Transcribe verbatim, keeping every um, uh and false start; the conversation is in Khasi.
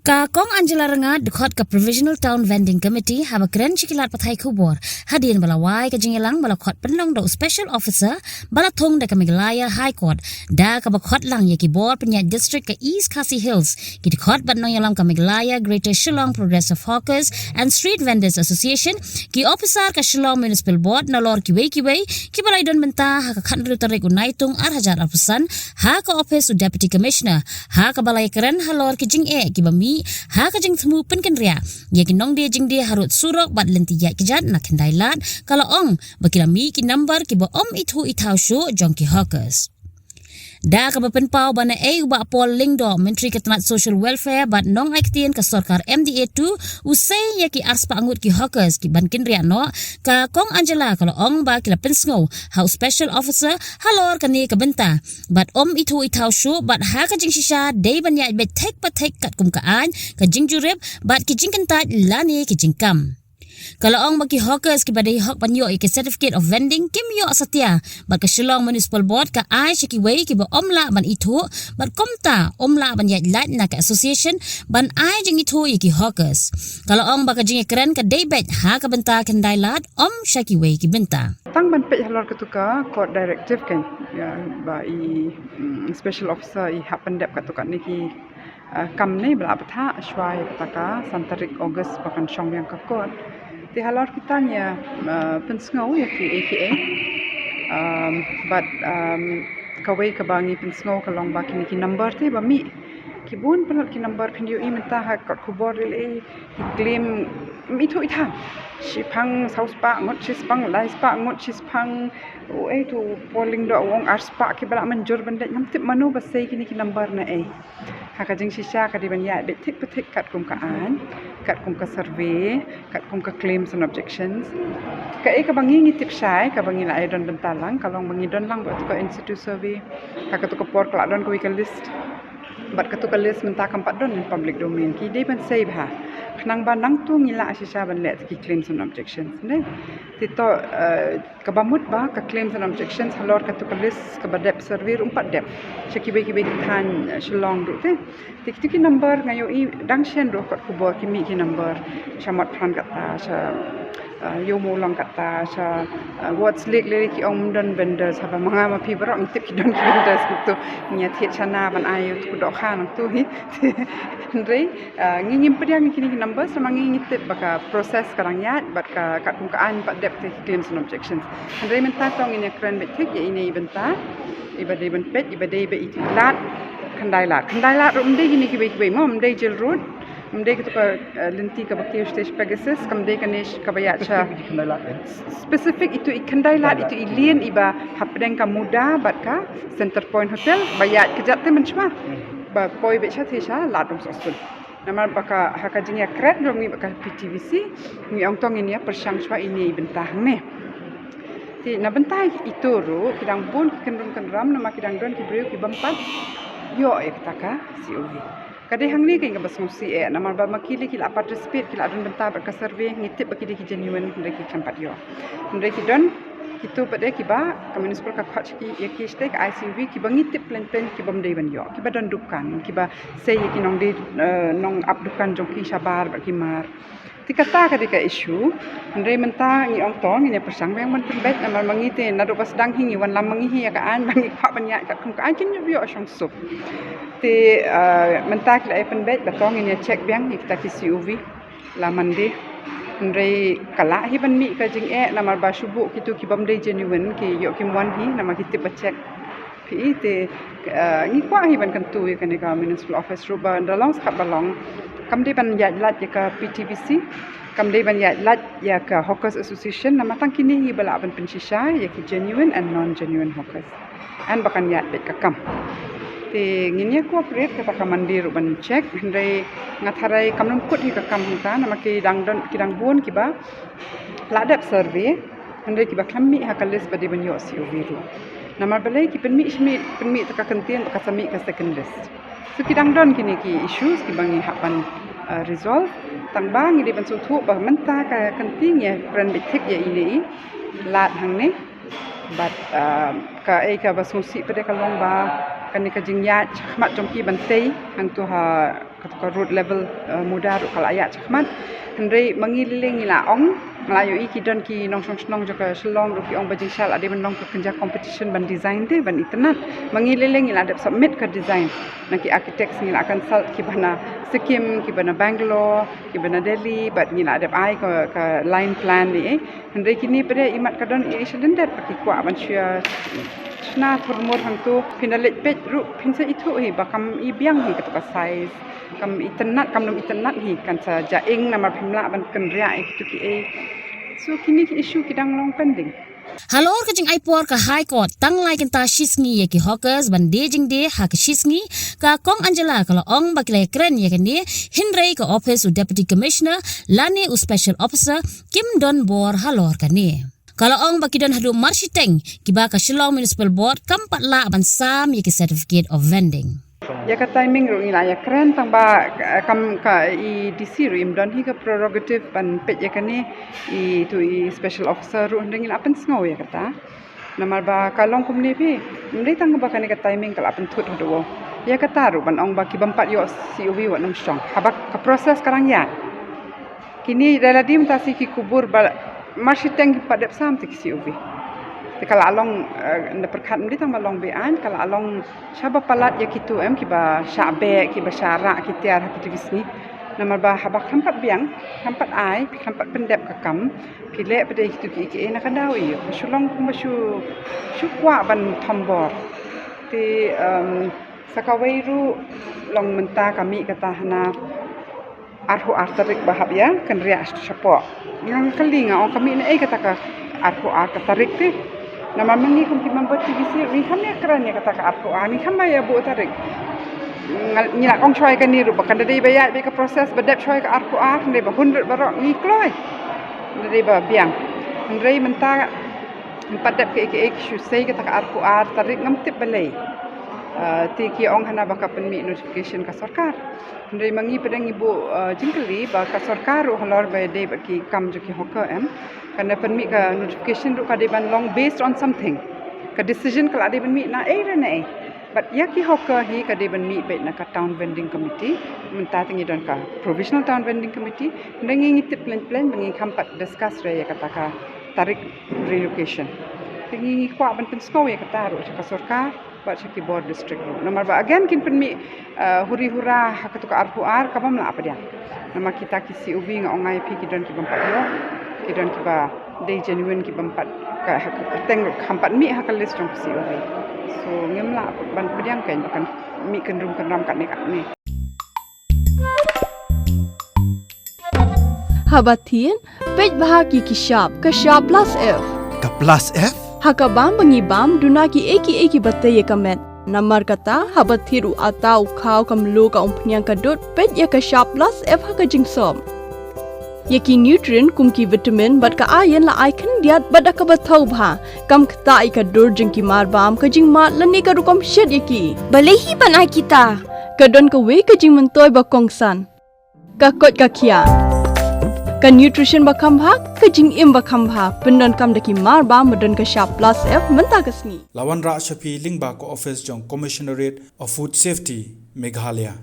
Ka Kong Angela Rangad, dkhot ka Provisional Town Vending Committee, haba kren sha ki lad pathai khubor hadien ba la wai ka jingïalang ba la khot pynlong da u Special Officer ba la thung da ka Meghalaya High Court, da kaba khot lang ïa ki bor pynïaid district ka East Khasi Hills, ki dkhot bad nongïalam ka Meghalaya Greater Shillong Progressive Hawkers and Street Vendors Association, ki ophisar ka Shillong Municipal Board nalor kiwei kiwei kiba la ïadon bynta ha ka khathynriew tarik u Naitung ar hajar arphew san ha ka ophis u Deputy Commissioner, ha kaba la ïakren halor ki jingeh kiba mih ha ka jingthmu pynkynriah ïa ki nongdie jingdie harud surok bad lynti ïaid kjat na Khyndai Lad. Ka la ong ba ki la mih ki number kiba ym ithuh ithaw shuh jong ki hawkers. Da kaba pynpaw ba naei u Bah Paul Lyngdoh, Myntri ka tnat Social Welfare bad Nongai Ktien ka sorkar M D A two, u sei ïa ki arspah ngut ki hawkers ki ban kynriah noh, ka Kong Angela ka la ong ba ki la pynsngew ha u Special Officer halor kane ka bynta bad ym ithuh ithaw shuh bad ha ka jingshisha dei ban ïaid beit thik pa thik katkum ka aiñ, ka jingjurip bad ki jingkyntait lane ki jingkam. Ka la ong ba ki hawkers kiba dei hok ban ïoh ïa ki Certificate of Vending kim ïoh satia bad ka Shillong Municipal Board ka ai sha kiwei kiba ym lah ban ithuh bad kumta ym lah ban ïaid lait na ka association ban ai jingithuh ïa ki hawkers. Ka la ong ba ka jingïakren ka dei beit ha ka bynta Khyndai Lad, ym sha kiwei ki bynta. Tang ban peit halor katu ka court directive kan, ïa, ba i, mm, special officer i hap pyndep katu kane ki, ah, kam ne ba la bthah shwa ïa kata ka san tarik August ba kan shong biang ka court. Te halor kita ngi ïa, ah, pynsngew ïa ki A K A. Um, bad, um, kawei kaba ngi pynsngew ka long ba kine ki number te ba mih, ki bun palat ki number, phin ïohi mynta ha kot khubor lei lei ki claim, ym ithuh ithaw. Shiphang saw spah ngut, shiphang lai spah ngut, shiphang, oh, eh, tu polling doh u ong ar spah kiba la mynjur ban leit, ngam tip mano ba sei kine ki number naei. Ha ka jingshisha ka dei ban ïaid beit thik pa thik katkum ka aiñ, katkum ka survey, katkum ka claims and objections. Kaei kaba ngi ngi tip shai, kaba ngi la ïadon bynta lang, ka long ba ngi don lang bad ka in situ survey. Ha katu ka por ka la don kawei ka list. Bad katu ka list mynta kam pat don in public domain. Ki dei ban sei bha. Khnang ba nangtu ngi lah shisha ban leh ki claims and objections. Ne? Te to, eh, kaba mut ba ka claims and objections halor katu ka list kaba dep survey ruh ym pat dep. Sha kiwei kiwei ki thaiñ, eh, Shillong ruh te. Te kitu ki number nga ïohi dang shen ruh kot khubor ki mih ki number. Sha Motphran kata, sha, eh, Ïewmawlong kata, sha, eh, Wards Lake lei lei ki ong ym don vendors, haba ma nga ma phi baroh ngi tip ki don ki vendors nangtu. Ngi ïa thied shana ban ai ïa utu u dohkha nangtu hi. Hynrei, eh, ngi ngim pdiang ïa kine ki numbers namar ngi ngi tip ba ka process ka dang ïaid bad ka katkum ka aiñ pat dep ki claims and objections. Hynrei mynta to ngin ïa kren beit thik ïa ine i bynta iba dei ban peit, iba dei ba i Lad, Khyndai Lad. Khyndai Lad ruh ym dei kine kiwei kiwei mo, ym dei Jail Road, ym dei katu ka, eh, lynti kaba kiew sha Pegasus, kam dei kane sh-, kaba ïaid sha. Specific i Khyndai Lad, eh? Specific itu i Khyndai Lad, Khyndai Lad, itu i lane iba hapdeng ka Muda bad ka Centre Point Hotel, ba ïaid kjat te mynshuwa. Hmm. Ba poi beit sha te sha Lad Umsohsun. Namar ba ka, ha ka jingïakren jong ngi bad ka P T V C, ngi ong to ngin ïa pyrshang shuwa ine i bynta hangne. Te na bynta itu ruh ki dang bun ki kynrum kynram namar ki dang don ki briew ki bym pat ïoh ïa kata ka C O V. Ka dei hangne ka ïing kaba sngewsih eh, namar ba ma ki lei ki la participate, ki la don bynta bad ka survey, ngi tip ba ki dei ki genuine, hynrei ki khlem pat ïoh. Hynrei ki don kitu pat de kiba ka municipal ka khot sha ki, ïa ki shatei ka I C O V, kiba ngi tip plain plain ki bym dei ban ïoh, kiba don dukan, kiba sei ïa ki nongdie, eh, nongap dukan jong ki shabar bad ki mar. Te kata ka dei ka issue. Hynrei mynta ngi ong to ngin ïa pyrshang biang ban pynbeit namar ma ngi te naduh ba sdang hi ngi wanlam ma ngi hi ïa ka aiñ, ba ngi kwah ban ïaid katkum ka aiñ, kin ïoh ïoh shongsuk. Te, eh, mynta ki la ïa pynbeit ba to ngin ïa check biang ïa kita ki C O V la Monday. Hynrei ka lah hi ban mih ka jingeh namar ba shu buh kitu ki bym dei genuine, ki ïoh kim wan hi namar ki tip ba check. Phi i te, eh, ngi kwah hi ban kyntu ïa kane ka municipal office ruh ba da long skat ba long. Kam dei ban ïaid lait ïa ka P T V C, kam dei ban ïaid lait ïa ka Hawkers Association, namar tang kine hi ba lah ban pynshisha ïa ki genuine and non genuine hawkers. Yn ba kan ïaid beit ka kam. Te ngin ïa cooperate kata ka Monday ruh ban check, hynrei nga tharai kam lyngkut hi ka kam hangta namar ki dang don, ki dang bun kiba la dep survey, hynrei kiba khlem mih ha ka list ba dei ban ïoh C O V ruh. Namar balei ki pynmih shmih, pynmih ta ka kyntien ba ka sa mih ka second list. So ki dang don kine ki issues kiba ngi hap ban, uh, resolve. Tang ba ngi dei ban sngewthuh ba mynta ka kynti ngi ïa kren beit thik ïa ine i Lad hangne. Bad, uh, kaei kaba sngewsih pat de ka long ba kane ka jingïaid shakhmat jong ki ban tei hangto ha Ka road level, eh, muda ruh ka la ïaid shakhmat. Hynrei ma ngi lei lei ngi la ong, la ïohi ki don ki nongshong shnong jong ka Shillong ruh ki ong ba jingshai la dei ban long ka kynja competition ban design te ban itynnad. Ma ngi lei lei ngi la dep submit ka design na ki architects, ngi la consult kiba na Sikkim, kiba na Bangalore, kiba na Delhi, bad ngi la dep ai ka, ka line plan ne. Hynrei kine pat de imat ka don i sha lyndet ba ki kwah ban shu ïa shna thurmur hangto, phin da leit peit ruh phin sa ithuh hi ba kam i biang hi kato ka size. Kam itynnad, kam dum itynnad hi, kan sa jaing namar phim lah ban kynriah ïa kitu kiei. So kine ki issue ki dang long pending. Halor ka jingai por ka High Court, tang lai kynta shisngi ïa ki hawkers ban die jingdie ha ka shisngi, ka Kong Angela ka la ong ba ki la ïakren ïa kane, hynrei ka office u Deputy Commissioner lane u Special Officer kim don bor halor kane. Ka la ong ba ki don haduh marshiteng kiba ka Shillong Municipal Board kam pat lah ban sam ïa ki certificate of vending. Ïa ka timing ruh ngi la ïakren tang ba, eh, kam ka i D C ruh im don hi ka prerogative ban peit ïa kane, i tu i special officer ruh, hynrei ngi la pynsngew ïa kata. Namar ba ka long kumne phi, hynrei tang ba kane ka timing ka la pynthut haduh. Ïa kata ruh ban ong ba ki bym pat ïoh C O V wat nym shong. Haba ka process ka dang ïaid. Kine da la dim ta si ki kubur ba marshiteng ki pat dep sam te ki C O V. Te ka la long, eh, na pyrkhat mdei tang ba long be-aiñ, ka la long shaba palat ïa kitu em kiba shah beh, kiba shah rah ki tiar ha kiti ki sngi. Namar ba haba khlem pat biang, khlem pat ai, phi khlem pat pyndep ka kam, phi leh pat de kitu ki, ki, eh, na ka daw ïa. Ba shu long kumba shu, shu kwah ban thombor. Te, em, sa kawei ruh long mynta ka mih kata hana arphew ar tarik ba hap ïa kynriah shapoh. Nga kylli nga ong ka mih na ei kata ka arphew ar ka tarik te. Namar ma ngi kum ki member T V C ngi kham ïakren ïa kata ka arphew ar, ngi kham ïa buh tarik. Nga, ngi la ong shuwa ïa kane ruh ba kan da dei ba ïaid beit ka process ba dep shuwa ïa ka arphew ar, hynrei ba hundred baroh ngi kloi. Hynrei ba biang. Hynrei mynta ngim pat dep kaei kaei, ki shu sei kata ka arphew ar tarik, ngam tip balei. Ah, te ki ong hana ba ka pynmih notification ka sorkar. Hynrei ma ngi pat de ngi buh, eh, jingkylli ba ka sorkar ruh halor ba dei bad ki kam jong ki hawker em, kan da pynmih ka notification ruh ka dei ban long based on something. Ka decision ka la dei ban mih na ei re na ei. Bad ïa ki hawker hi ka dei ban mih beit na ka town vending committee. Mynta te ngi don ka provisional town vending committee. Hynrei ngi, ngi tip plein plein ba ngi kham pat discuss re ïa kata ka tarik relocation. Te ngi, ngi kwah ban pynsngew ïa kata ruh sha ka sorkar bad sha ki bor district ruh. Namar ba again kin pynmih, eh, huri hura ha katu ka arphew ar ka bym lah pdiang. Namar kita ki C O V nga ong ïa phi ki don ki bym pat ïoh, ki don kiba dei genuine ki bym pat, ka, ha ka kyrteng ruh kham pat mih ha ka list jong ka C O V. So ngim lah ban pdiang kein ba kan mih kynrum kynram katne katne. Haba thied, peit bha ki ki shap, ka shap plus F. Ka plus F? Ha ka bam ba ngi bam, duna kiei kiei kiba tei ïa ka met. Namar kata, haba thied u ata, u khaw, ka mluh, ka umphniang, ka dud, peit ïa ka shap plus F ha ka jingsop. Ïa ki nutrient kum ki vitamin bad ka iron la ai khyndiat bad da kaba thaw bha. Kam ktah ïa ka dur jong ki mar bam, ka jingmad lane ka rukom shet ïa ki. Balei hi ban ai kita? Ka don kawei ka jingmyntoi ba kongsan. Ka koit ka khiah. Ka nutrition ba kham bha, ka jingim ba kham bha. Pyndonkam da ki mar bam ba don ka shap plus F mynta ka sngi. La wanrah sha phi lyngba ka office jong Commissionerate of Food Safety, Meghalaya.